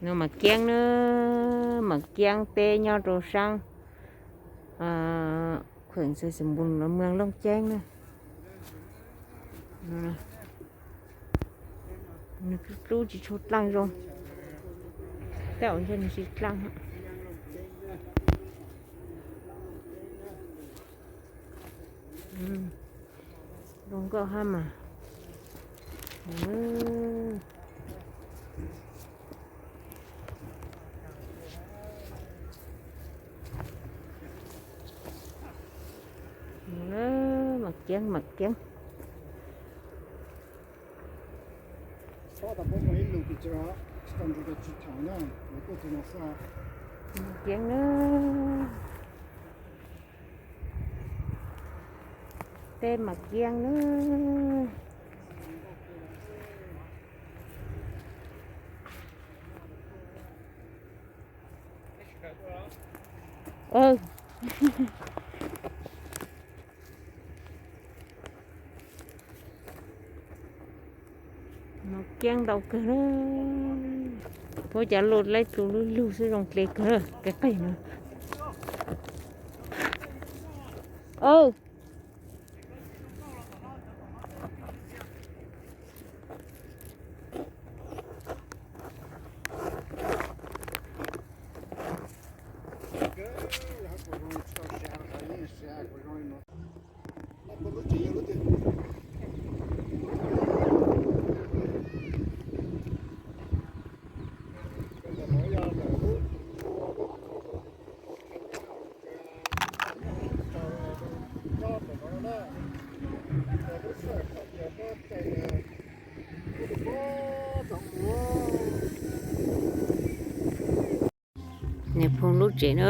No mas kiab na, mas kiab peb nyob rau saab khuem xav xim npus no muag looj ceeb na. Nws hlub tsis tshua dlaaj zoo, tej zaum ntshe nws tsis dlaaj. Zoo nkauj hab mas. Mam ceeb mam ceeb. Ceeb na. Tej mas kiab na. No kiab ntau kawg na. Puab cov lub laib txus lug lug xwb zoo dle kawg, kev qig no. Nais phoo lub tsev na,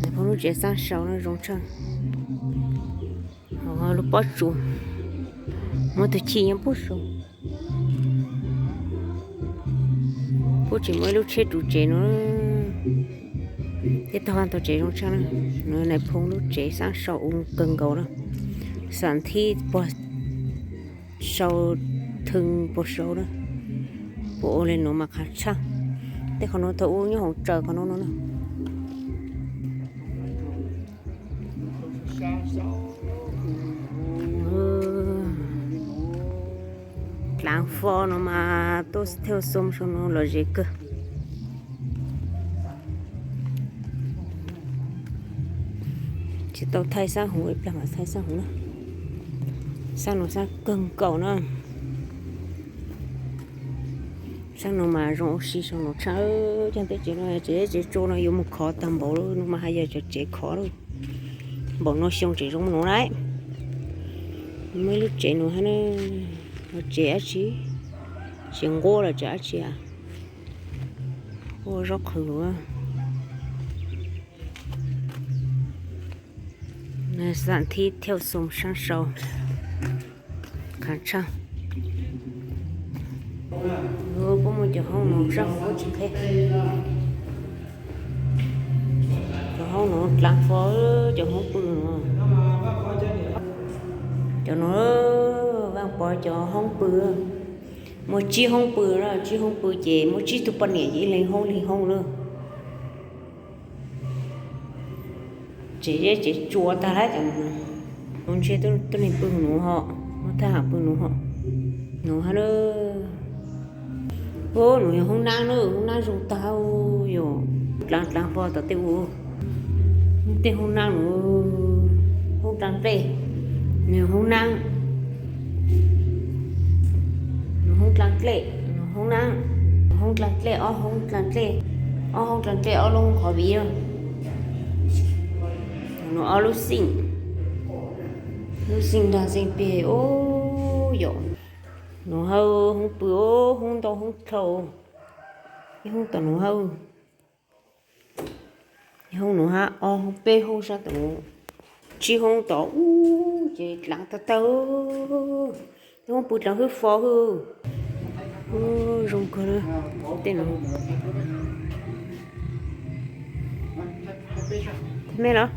nais phoo lub tsev xaab sau na zoo tshaj. Lub pob tsuas, muab tug chij nyob puag saud. Puab tseem muaj ib lub tsheb ruv tsev no, thiab tog vaj tog tsev zoo tshaj na. Nws nais phoo lub tsev xaab sau ua kawg nkaus na, xam thib puag sau thwv puag saud na, puas ua li nuav mas qhov tshaj. Tej qhov nuav thaum ub nyob hauv tsaws qhov nuav no na. Dlaav fo no mas tuaj thauj xoo saum no lom zem kawg. Tsis tau thaij xaab huv, ib plag mam thaij xaab huv na. Xaab nuav xaab kawg nkaus na. Xaab nuav mas zoo ua si saum nuav tshaj. Cov teb tsev no, tsev tsev tsua no yuav mus khov tag npaum no mas haj yog cov tsev khov lawm. Npaum no xyoo tseem zoo nuav na. Muaj ib lub tsev nuav hab, tsev dab tsi, tsev nquab los tsev dab tsi, ua zaub qhwv. Xam thib thauj xoo xaab sau qhov tshaj. Puab muaj cov hoob nuav tsaaj huv tsis qheb. Cov hoob nuav dlaav fo, cov hoob pw nuav. Cov nuav, vaaj pov cov hoob pw. Muaj tsib hoob pw na, tsib hoob pw ces muaj tsib tug poj niam ces ib leeg hoob ib leeg hoob na. Tsev zeb tsev tsua tag lawm cov nuav. Nuav ntshe tuab neeg pw nuav hos, muaj thaj ham pw nuav hos. Nuav hab na. Nuav yog hoob naab na, hoob naab zoo tag, yog dlaav dlaav fo tom tej ua. Tej hoob naab nuav, hoob dlaav dlej, nuav hoob naab, nuav hoob dlaav dlej, nuav hoob naab, hoob dlaav dlej, ob hoob dlaav dlej, ob hoob dlaav dlej ob lub hoob qhov viv. Nuav ob lub xij, lub xij nraag xij peg ub yom. Nuav hawb hoob pw ub, hoob ntau hoob dlhau. Ib hoob tom nuav hawb, ib hoob nuav hab, ob hoob peb hoob sab tom nuav, tsib hoob tom ub ces dlaav tag tag. Ib hoob pw dlaav hwb fo hwb. Zoo kawg tej nuav. Me los?